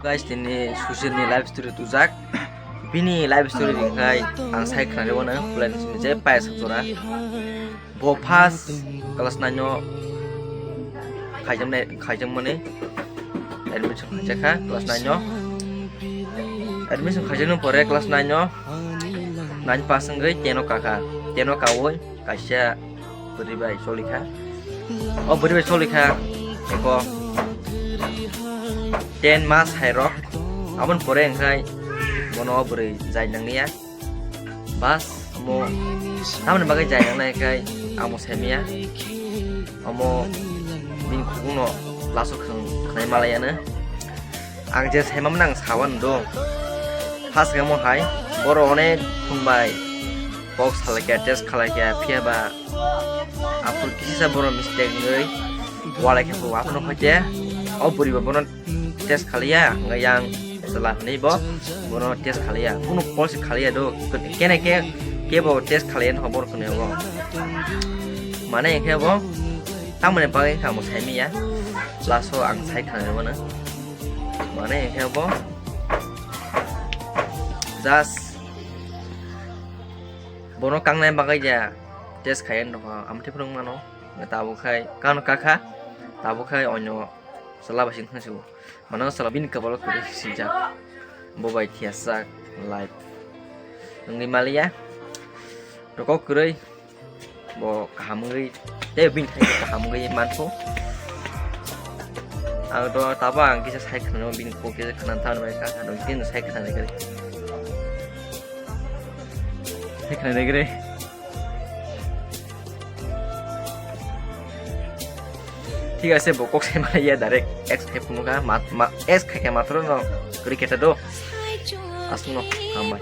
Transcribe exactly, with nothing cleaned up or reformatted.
Guys, tini Sushil ni life story tujak. Bini life story ringkhai ang sai khnari wano plan sini je paya sak jora. Bo first class nine o khaijam nai, khaijam mani admission khaijak kha class nine o. Admission khaijak no pore class nine o nine pass wngwi ten o kakha. Ten o kawi kaisa bwrwi bai cholikha. O bwrwi bai cholikha eko ten mas hai rok. Aboni pore wngkhai bono o bwrwi jai nangya. Bas, omo tamoni bagwi jai nangnai khai amo saimaya. Omo bini khukungno laso khwng khnai malaiano. Ang je saimamani ang sawan do. First khe omo hai, borok onek khung bai kok salaikha, test khalaikha, phiya ba aphuru kisisa borok mistake wngwi walai khe bo aphuru hoite o bwrwi bo bono test khaliya, wngkha yang chwla hwnwi bo bono test khaliya. Kunu call se khaliya do, kene khe kebo test khaliya no borok kwnwi o. Mane khe bo tamoni bagwi kha mo saimaya, last o ang sai khanai mano. Mane khe bo just bono kangnai bagwi ya test khaiya no kha, amtwi phunuk mano. Tabuk khai kano kakha, tabuk khai onyo chwla bai sing thangsigo. Mano chwla bini kabalo kwrwi swijak. Bo bai thiyajak life. Wngwi maliya. Rokok kwrwi. Bo kaham wngwi. Tei bini thai kaham wngwi manko. Ang to tabo ang kisa sai khna bini kok kisa khna thang bai ka khna bini sai khna bai. Sai khna bai. Thik ase, bo kok sai maliya, direct X khai phunukha, mat-, ma-, X khai khe matro no kwrwi khe ta do. Aswkno hambai.